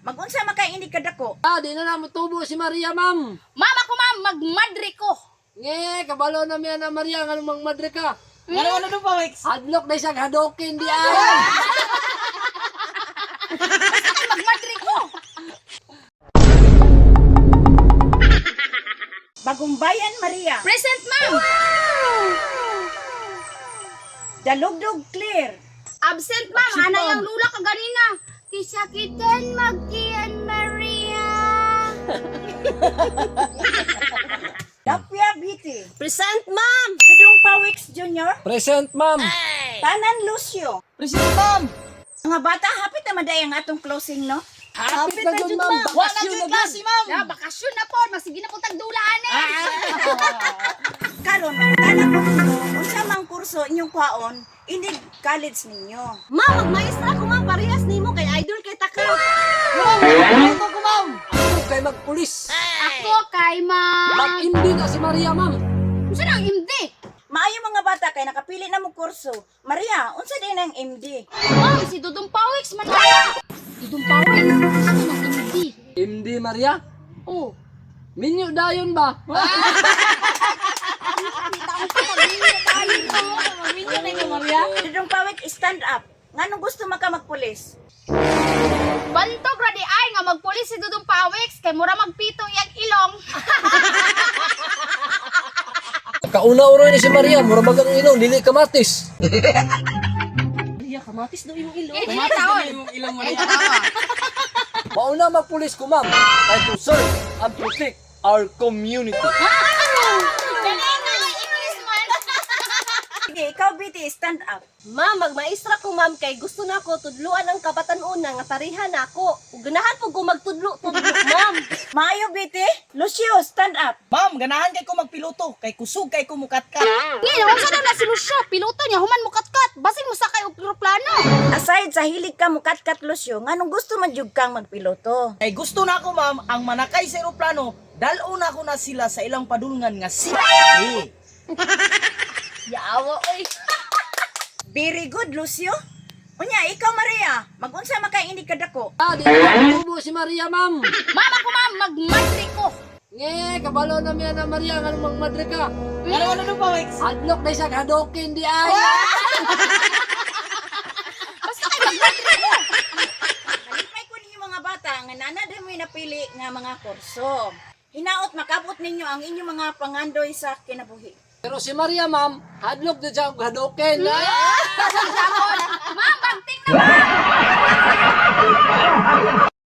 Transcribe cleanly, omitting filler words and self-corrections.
Magunsa man kay inig kadako? Ah, di na na motubo si Maria, ma'am. Mama ko, ma'am, magmadre ko. Nge, kabalo na miya na Maria nganong magmadre ka. Ano ano do pa, Wex? Hadlok na isang hadokin di ay. Basta kay magmadre ko. Bagumbayan Maria. Present, ma'am. Dalugdog Clear. Absent, ma'am. Ana yang lula ka ganina. Kisakitan magtian Maria. Dapia Beauty. Present, ma'am! Dudong Pawix Jr. Present, ma'am. Tanan Lucio. Present, ma'am. Mga bata, hapit na maday ang atong closing, no? Hapit na jud, ma'am. Wa na Bakasyon jud na jud. klase, ma'am. Ya, bakasyon na po. Masige na po tagdulaan eh. Karon, mangutana ko ninyo, unsa mang kurso inyong kwaon, inig college ninyo. Ma'am, magmaestra ko, ma'am. Parehas nimo kay idol kay taka. Ma'am, ito ko, ma'am. Ako kay magpulis. Ako kay ma'am. Mag-MD na si Maria, ma'am. Unsa nang MD? Maayo mga bata kay nakapili na mo kurso. Maria, unsa din ang MD? Ma'am, si Dudong Pawix man na. Dudong Pawix, unsa man ang MD? MD Maria? Oh. Minyo dayon ba? Maminyo na Maria. Dudong Pawik, stand up. Nganong gusto maka magpulis? Bantog ra di ay nga magpulis si Dudong Pawix kay mura magpito iyang ilong. Kauna uroy ni si Maria, mura bagang ilong, dili kamatis. Maria, kamatis daw imong ilong. Eh, dili taon. Imong ilong Eh, Maria. tawa. Mauna magpulis ko, ma'am. Kay to serve and protect our community. Galing na English man. Sige, ikaw Beauty, stand up. Ma'am, magmaestra ko, ma'am, kay gusto na ko tudluan ang kabatan-una nga pareha na ako. Ug ganahan po ko magtudlo-tudlo, ma'am. Maayo Beauty, Lucio, stand up. Ma'am, ganahan kay ko magpiloto, kay kusog kay ko mukatkat. Ngayon, unsa daw na si Lucio? Piloto niya human mukatkat. Basig mosakay og eroplano. Aside sa hilig ka mukatkat Lucio, nganong gusto man jud kang magpiloto? Kay gusto na ako, ma'am, ang manakay sa eroplano, dal-on ako na sila sa ilang padulngan nga si. Yawa oy. Very good, Lucio. Unya, ikaw Maria, magunsa man kay inig kadako? Ah, di na motubo si Maria, ma'am. Mama ko, ma'am, magmadre ko. Nge, kabalo na miya na Maria nganong magmadre ka. Ano ano do pa, Wex? Hadlok na isang hadokin di ay. Basta kay magmadre ko. Kalipay ko ninyo mga bata nga nana din mo'y napili nga mga kurso. Hinaot makabot ninyo ang inyong mga pangandoy sa kinabuhi. Pero si Maria, ma'am, hadlok din siya og hadokin. Ma'am, bagting na ma'am.